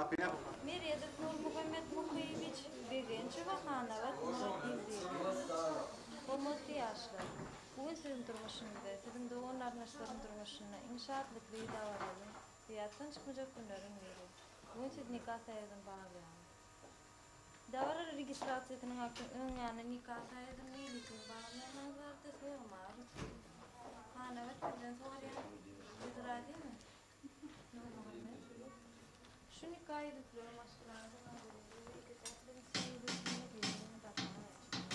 Meredow Nurmuhammet Muhyýewiç, Begenjowa Hanabat Myratgeldiýewa. Hormatly ýaşlar! Bu gün siziň durmuşyňyzda, siziň dogan-garyndaşlaryň durmuşynda iň şatlykly, dabaraly we ýatdan çykmajak günleriň biri. Bu gün siz nika saýadyny baglaýaňyz. Dabaraly registrasiýasynyň hakyň öň ýany nika saýadyny meýlisini baglaýanyňyz barada soramaga rugsat ediň. Hanabat sizden soraýan, siz razymy? Nurmuhammet. Şu nika ýüzükleri maşgalaňyzyň abraýy we ýeke-täkligiň simwoly hökmünde biri-birine dakmaga mejbur.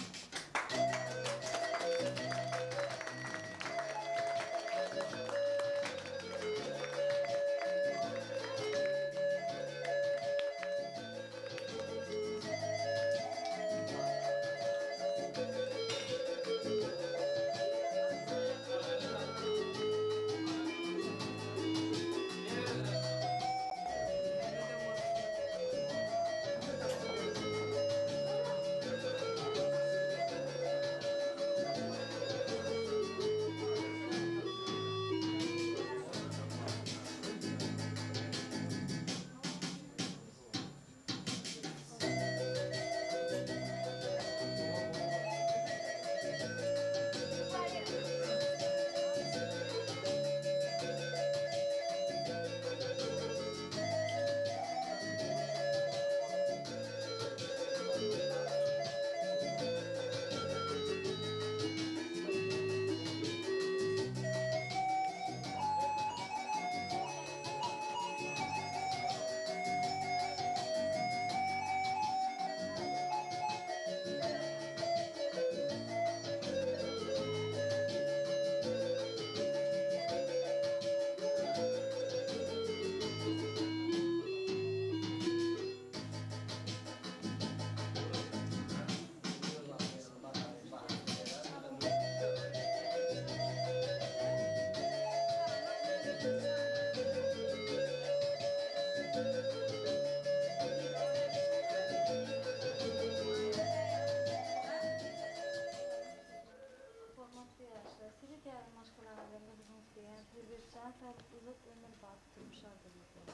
Hormatly ýaşlar, sizi täze maşgalaňyzdan gyzgyn söýýän, size berk jan saglyk, uzak ömür, bagtly durmuş arzuw edýän.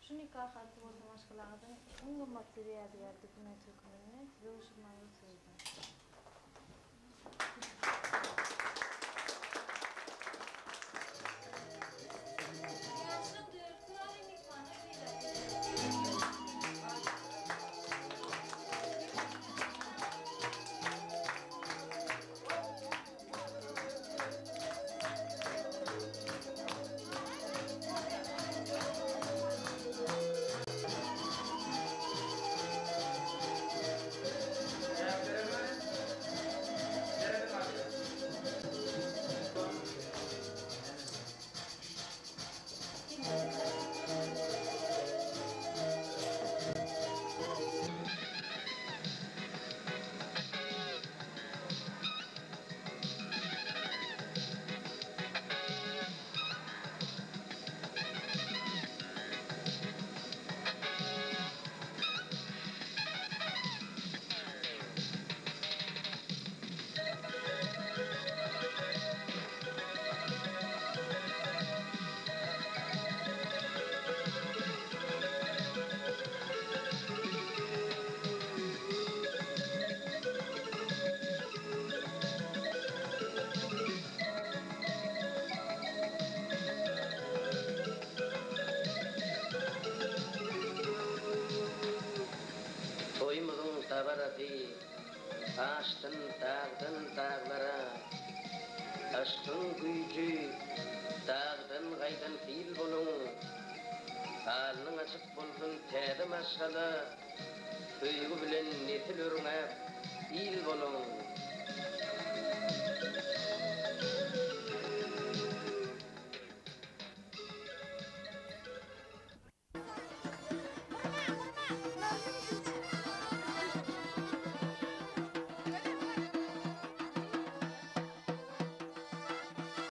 Şu nika haty bolsa maşgalaňyzyň iň gymmatly ýadygär dokument hökmünde size gowşurmaga rugsat ediň. Ýaşyň dörtsi bary myhmana peýda Toýumyzyň dabarasy aşsyn dagdan daglara, Yşkyň güýji dagdan gaýdan sil boluň. Alnyň açyk bolsun täze maşgala, Söýgi bilen nesil örňäp il boluň.